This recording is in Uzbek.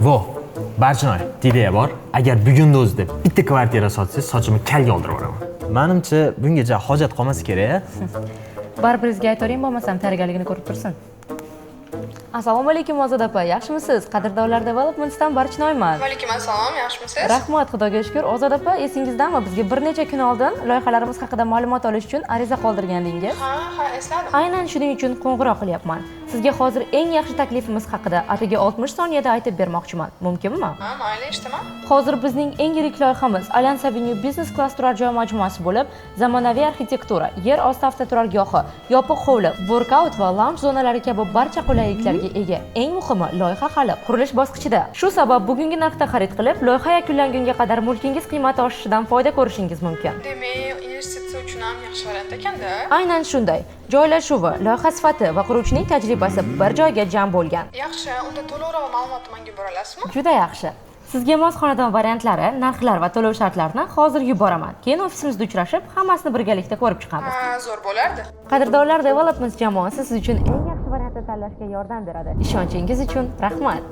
Vo, Barchinoy, ideya bor. Agar bugunni o'zida bitta kvartira sotsangiz, sochimni kalga oldirib yuboraman. Manimcha, bungacha hojat qolmasa kerak, a? Baribir bizga aytavering, bo'lmasam tayyorgarligini ko'rib tursin. Assalomu alaykum, Ozoda opa, yaxshimisiz? Qadrdonlar Developmentsdan Barchinoyman. Alaykum assalom, yaxshimisiz? Rahmat, Xudoga shukur. Ozoda opa, esingizdami, bizga bir necha kun oldin loyihalarimiz haqida ma'lumot olish uchun ariza qoldirgandingiz? Ha, esladim. Aynan shuning uchun qo'ng'iroq qilyapman. Sizga hozir eng yaxshi taklifimiz haqida atigi 60 soniyada aytib bermoqchiman. Mumkinmi? Ha, mayli, eshitaman. Hozir bizning eng yirik loyihamiz Alliance Avenue Business Class turar joy majmuasi bo'lib, zamonaviy arxitektura, yer osti avtoturargohi, yopiq hovli, workout va lounge zonalari kabi barcha qulayliklarga ega. Eng muhimi, loyiha hali qurilish bosqichida. Shu sabab bugungi narxda xarid qilib, loyiha yakunlangunga qadar mulkingiz qiymati oshishidan foyda ko'rishingiz mumkin. Demak, investitsiya uchun ham yaxshi variant ekanda. Aynan shunday. Joylashuvi, loyiha sifati va quruvchining tajribasi bir joyga jam bo'lgan. Yaxshi, unda to'liqroq ma'lumotni menga yubora olasizmi? Juda yaxshi. Sizga mos xonadon variantlari, narxlar va to'lov shartlarini hozir yuboraman. Keyin ofisimizda uchrashib, hammasini birgalikda ko'rib chiqamiz. Ha, zo'r bo'lardi. Qadrdonlar Developments jamoasi siz uchun eng yaxshi variantni tanlashga yordam beradi. Ishonchingiz uchun rahmat.